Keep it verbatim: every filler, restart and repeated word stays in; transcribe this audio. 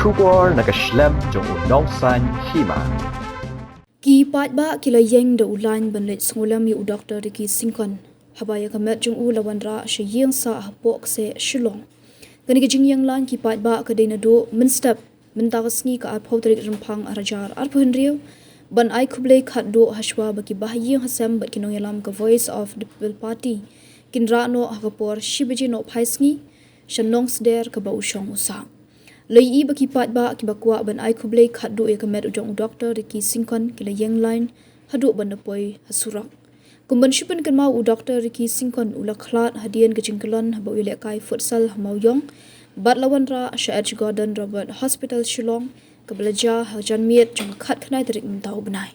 Khubor na ka shlem jong u Nongsaiñ Hima. Ki paidbah ki la ïeng da u lain ban leit sngewlem ïa u Doktor Ricky Syngkon haba ïa ka met jong u la wanrah sha ïing sah hapoh kseh Shillong. Kane ka jingïeng lain ki paidbah ka dei naduh mynstep mynta ka sngi ka arphew tarik Rymphang arhajar arphew hynriew ban ai khublei khatduh hashwa ba ki bahaïing hasem bad ki nongïalam ka Voice of the People Party kin rah noh ha ka por shi baje nohphai sngi sha Nongsder kaba u shong u sah. La ïohi ba ki paidbah kiba kwah ban ai khublei khatduh ïa ka met u jong u Doktor Ricky Syngkon ki la ïeng lain haduh ban da poi ha surok. Kum ban shu pynkynmaw, u Doktor Ricky Syngkon u la khlad hadien ka jingkyllon haba u ïalehkai futsal ha Mawïong bad la wanrah sha H Gordon Roberts Hospital Shillong kaba la jia ha janmiet jong ka khatkhyndai tarik mynta u bnai.